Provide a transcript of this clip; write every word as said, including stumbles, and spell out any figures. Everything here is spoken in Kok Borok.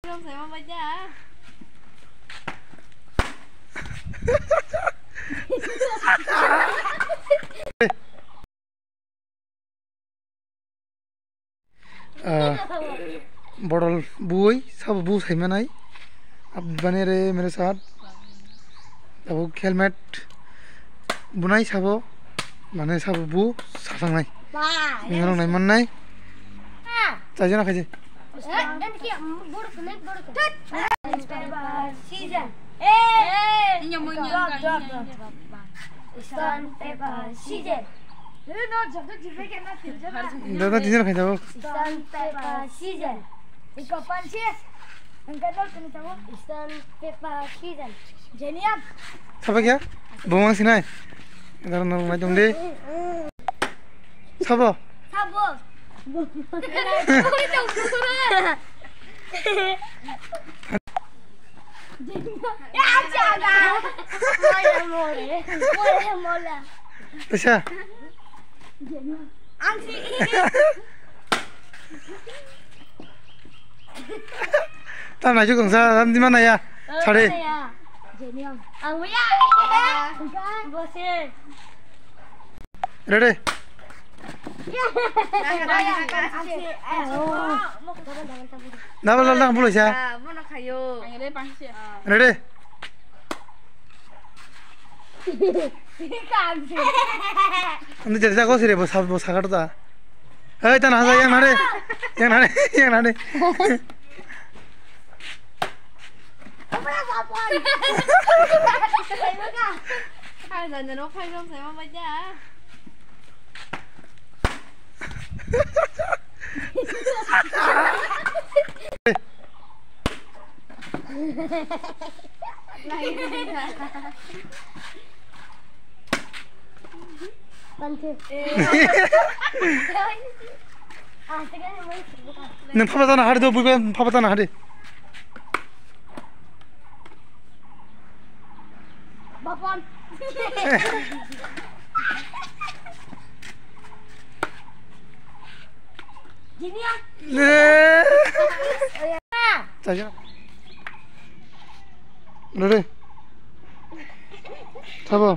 Ah, bodol bui, sabo bu saimanai. Ab bane re mere saath. Tabuk helmet bunai sabo, mane sabo bu sasangnai. Ningrok nai mannai. Chaijana khaji. Stone, paper, scissor. Dada, tinjana khaji. Stone, paper, scissor. Iko panchi. Engka dor kani tabo. Stone, paper, scissor. Jeniam. Sabo kya? Bumang sinai. Dara no mai tong de. Sabo. Sabo. Ya, jaga. Mola, mola. Mola, mola. Asa. Ang si. Tam nai jukung sa, tam di mana ya? Sare. Ang ya. Bosin. Ready? Double, double, double, sa. Ready? Ani jadi jago sih, bos, bos, sakar ta. Hei, tan haja yang nade, yang nade, yang nade. Hai, dan dan okai dong saya mama aja. Nang phaba tana hari do, buiba phaba tana hari. Bapon. Jini ya. Ne. Saja. Ready? Sabo.